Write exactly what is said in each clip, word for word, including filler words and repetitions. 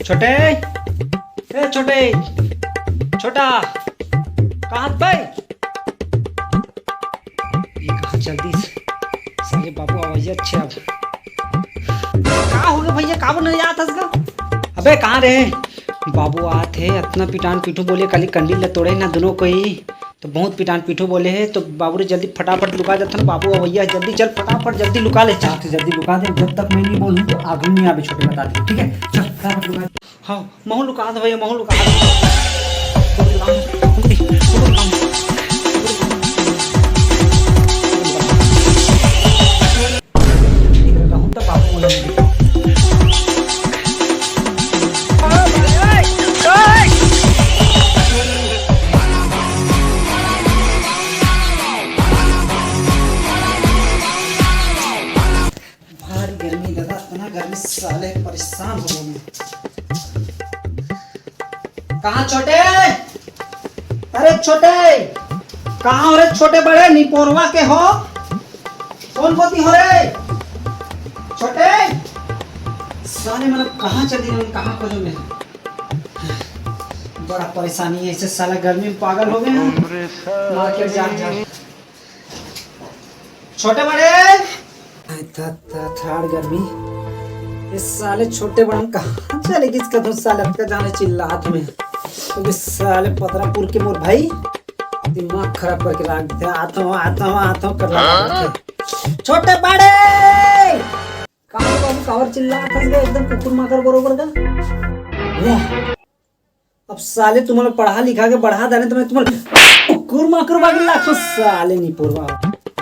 छोटे, ए छोटे, छोटा, कहाँ भाई? ये कहाँ चल दिस? साले बाबू आवाज अच्छे अब। का हो गया भैया, का बोलने याद हस का? अबे कहाँ रे? बाबू आत हे, अतना पिटान पीठू बोले, काली कंडी ल तोड़े ना दोनों कोई, तो बहुत पिटान पीठू बोले हे। तो बाबू रे जल्दी फटाफट लुका जाथन, बाबू अवैया, जल्दी चल फटाफट, जल्दी लुका ले। चाक से जल्दी लुका दे, जब तक मैं नहीं बोलूँ तो आगू नहीं आवे छोटे, बता दे, ठीक है? चल फटाफट लुका दे। हाँ, महू लुका दे भैया, महू लुका दे। भारी गर्मी दादा, इतना गर्मी, साले परेशान हो गया मैं। कहाँ छोटे? अरे छोटे, कहाँ हो रे छोटे बड़े? निपोरवा के हो? कौन बोती हो रे छोटे? साले मतलब कहाँ चल दिए, कहाँ खोजो मैं? बड़ा परेशानी है, ऐसे साला गर्मी में पागल हो गए हैं। मार्केट जा जा। छोटे बड़े, आई था, था, ठाड़ गर्मी। इस साले छोटे बड़न कहाँ चले गए इसका दो साल अटका जाने चिल्लात में। तो इस साले पतरापुर के मोर भाई दिमाग खराब करके रख देते हैं। आता हूँ, आता हूँ, आता हूँ कर रहा है। छोटे बड़े, कावर बाबू, कावर चिल्लात हस बे, एकदम कुकुर माकर बरोबर का। वाह, अब साले तुम्हारा पढ़ा लिखा के बढ़ा देने तो मैं तुम्हारा कुकुर माकर बागी लाखों साले निपोरवा।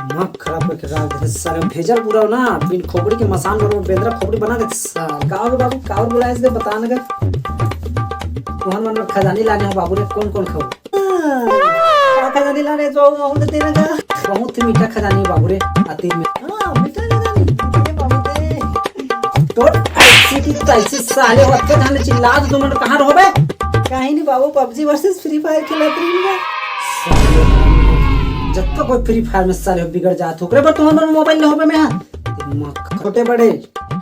दिमाग खराब करके रख देते साले, भेजल पूरा ना, बिन खोपड़ी के मसान बरोबर बेंदरा खोपड़ी बना देते साले। कावर बाबू, कावर बुलाए इसके बता ना कर। तुहर मन में खजानी लाने हो बाबू रे, कौन कौन खाओ? हाँ, का खजानी लाने जाओ, महू दे देना का। बहुत ही मीठा खजानी बाबू रे, अतीत में। हाँ, मीठा खजानी। ये बाबू दे। तोर ऐसी की तैसी साले हो, अतके जाने चिल्ला दो, तुम कहाँ रहो बे? कहीं नहीं बाबू, पबजी वर्सेस फ्री फायर खेलत रही मैं। साले, जब तक कोई फ्री फायर में साले हो बिगड़ जात हो, ओकरे पर तुम्हारे मोबाइल ले होबे में, हाँ। दिमाग छोटे बड़े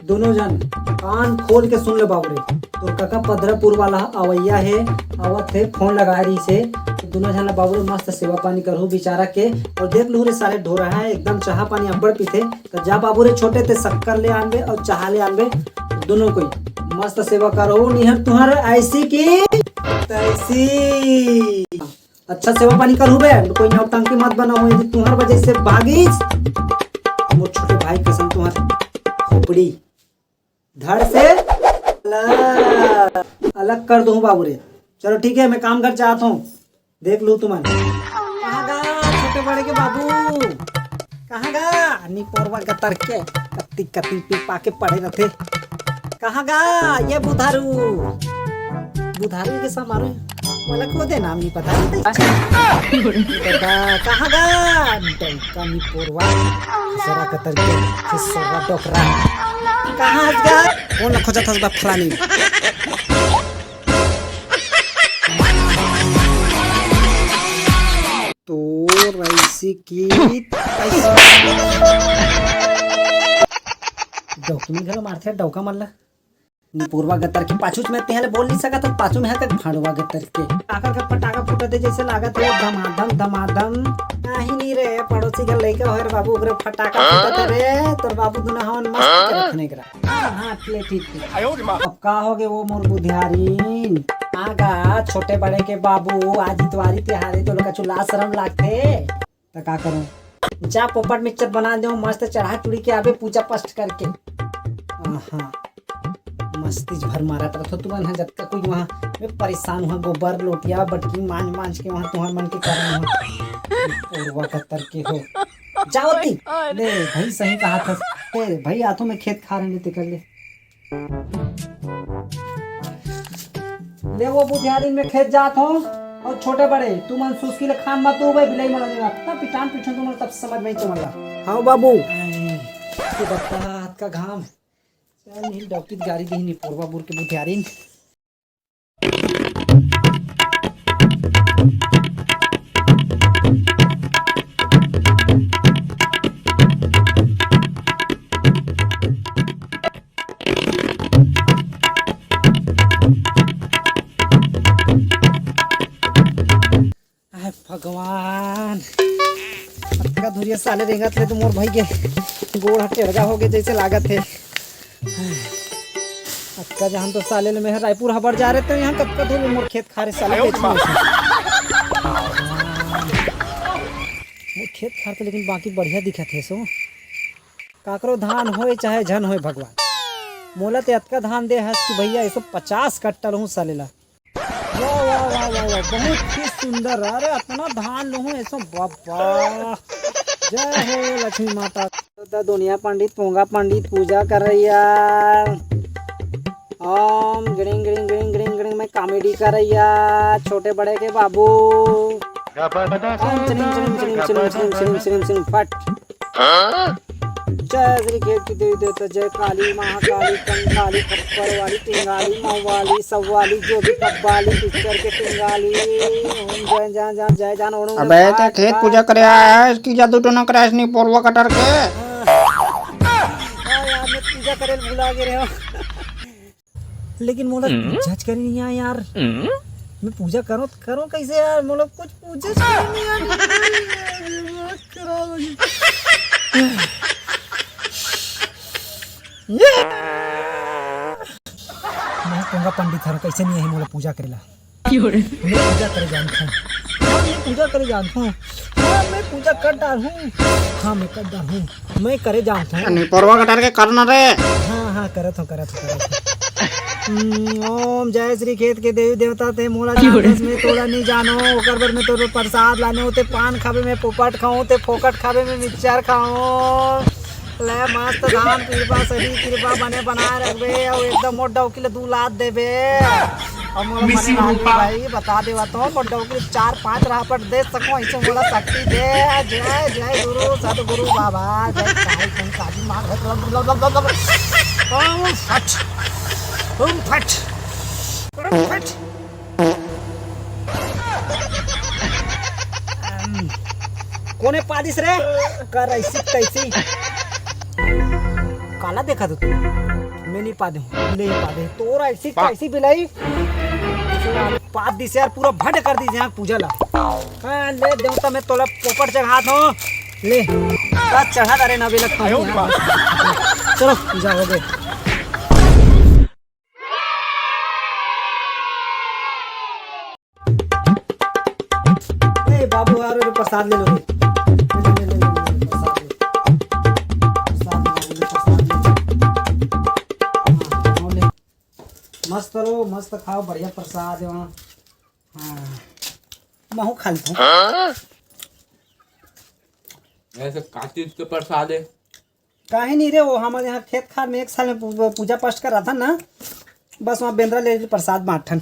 दोनों जन कान खोल के सुन ले बाबू रे, तोर काका पदरापुर वाला अवैया हे, आवत हे, फोन लगा रही से, तो दोनों जन ला बाबू रे मस्त सेवा पानी करहु बेचारा के, और देख लू रे साले ढोरा है एकदम चाहा पानी अब्बड़ पीथे, तो जा बाबू रे छोटे ते शक्कर ले आनबे और चाहा ले आनबे, दोनों कोई मस्त सेवा करहु निहर तुहर ऐसी की तैसी। अच्छा सेवा पानी करहु बे, कोई नौटंकी मत बनाओ, यदि तुहर वजह से भागीस, मोर छोटे भाई कसम तुहर खोपड़ी धड़ से अलग, अलग कर दूं बाबू रे। चलो ठीक है, मैं काम घर जात हूँ, देख लू तुमन। कहाँ गा छोटे बड़े के बाबू, कहाँ गा निपोरवा गतर के, कत्ती कत्ती पी पा के पड़े रहते। कहाँ गा ये बुधारू, बुधारू के समारोह वाला को दे नाम नहीं पता। दादा, कहाँ गा डंका निपोरवा, सरा कतर के, सरा डोकरा। कहाँ गा? कौन खोजत हस बा फलानी? तो रईसी की डॉक्यूमेंट घलो मारथे डौका मन ला। निपोरवा गतर के पाछू में तेहले बोल नहीं सकत, पाछू में है तक भाड़वा गतर के। आकर के फटाका फूटत हे जैसे लागत हे धमाधम धमाधम। नहीं नहीं रे, पड़ोसी घर लइका होय रे बाबू, ओकरे फटाका फूटत हे रे, तोर बाबू दुना हवन मस्त के रखने करा। हाँ, हाँ, ले, ठीक, ठीक। अब का होगे वो मोर बुधियारीन? आगा, छोटे बड़े के बाबू, आज इतवारी तिहार हे, तो लोग का चुला शरम लागथे। त का करूं? जा पोपट मिक्सचर बना देव, मस्त चढ़ा चुड़ी के आबे पूजा पाठ करके। आहा, मस्ती भर मारत रथो तुमन ह, जतका कोई वहां मैं परेशान हुआ, गोबर लोटिया बटकी मांज मांज के वहां तुहर मन के करना हुआ। पोरवा कतर के हो। जाओ ती। ले भाई, सही कहा था। ए भाई, आथो मैं खेत खार ले ते कर ले। ले वो बुधियारी में खेत जात हो, और छोटे बड़े तुमन सुस्की ले खान मत दो भाई, बिलाई मरा देगा। तब पिटान पीछे तुमन तब समझ में तुमन ला। हाँ बाबू। आई, ये बता हाथ का घाम। चल नहीं डॉक्टर गाड़ी दी नहीं पोरवा बुर के बुधियारी। भगवान, अतका धुरिया साले रेंगत ले तो मोर भाई के गोड़ ह टेड़गा हो गे जैसे लागत हे। अतका जहान तो साले ले मैं रायपुर हबर जा रहे तो यहाँ कतका धूल मोर खेत खारे साले के। मोर खेत खार तो लेकिन बाकी बढ़िया दिखत हे सो। काकरो धान होय चाहे झन होय भगवान, मोला ते अतका धान दे हस कि भैया, ऐसो पचास कट्टा लहूं साले ला। वाह, वाह, वाह, वाह, वाह, बहुत ही सुंदर। अरे, अतना धान लहूं ऐसो, बाबा। जय हो लक्ष्मी माता। तो दुनिया पंडित, पोंगा पंडित पूजा करैया। ओम ग्रीं ग्रीं ग्रीं ग्रीं ग्रीं में कॉमेडी करैया, छोटे बड़े के बाबू। ओम श्रीं श्रीं श्रीं श्रीं श्रीं श्रीं श्रीं श्रीं श्रीं फट। जय श्री खेत की देवी देवता, जय काली महाकाली कंकाली खप्पर वाली टिंगाली मऊवाली सवाली जो भी कब्बाली पिक्चर के टिंगाली। ओम जय जय जय जय जान ओणु अबे ते पाठ खेत पाठ। पूजा करे आया है, इसकी जादू टोना करे इसने पोरवा कटर के। हाँ यार, मैं पूजा करे भुला गे रहे हो। लेकिन मोला हम्म? पूजा च करे नहीं आय यार। हम्म? मैं पूजा करो करो कैसे यार, मोला कुछ पूजा च करे नहीं आय। ये मैं पोंगा पंडित हर कैसे नहीं है मोला पूजा करेला। मैं पूजा करे जानथों। हाँ, मैं पूजा करे जानथों। हाँ, मैं पूजा कर डारहूँ। हाँ, मैं कर डारहूँ। मैं करे जानथों। नहीं, पोरवा कटार के करना रे। हाँ, हाँ, करत हों, करत हों, करत हों। हम्म, ओम जय श्री खेत के देवी देवता, ते मोला जानथस, मैं तोला नहीं जानो, ओकर बर मैं तोर प्रसाद लाने हों, ते पान खाबे, मैं पोपट खाऊं, ते फोकट खाबे, मैं मिक्सचर खाऊं। ले मस्त धान कृपा, सही कृपा बने बनाए रखबे, अउ एकदम मोर डौकी ले दू लात देबे। अउ मोर मिसिंग मने रूपा। भाई बता देवा तो, मोर डौकी ले चार पांच रापट दे सको, ऐसे मोला शक्ति दे। जय जय गुरु सतगुरु बाबा, जय साईं संत साजी माँ। ओम फट, ओम फट, ओम फट। कोने पादिस रे? कर ऐसी तैसी। काला देखा तो तू? मैं नहीं पादे हूँ, ले ही पादे। तोर ऐसी तैसी बिलाई। पाद दिस यार, पूरा भंड कर दिस यहाँ पूजा ला। हाँ, ले देवता मैं तोला पोपट चढ़ात हों। ले, बस चढ़ा दे रे ना बिलक। चलो, पूजा हो गई। ए बाबू, आ रे, प्रसाद ले लो रे। ले, ले, ले, ले, ले, प्रसाद ले। प्रसाद ले, ले, प्रसाद ले। हाँ, ले। मस्त रहो, मस्त खाओ, बढ़िया प्रसाद है वहाँ। हाँ, महू खा लेथों। ऐसे का चीज के प्रसाद है? काहे नहीं रे, वो हमारे यहाँ खेत खार में एक साल में पू-, पूजा पाठ कर रहा था ना, बस वहाँ बेंदरा ले प्रसाद बांटन।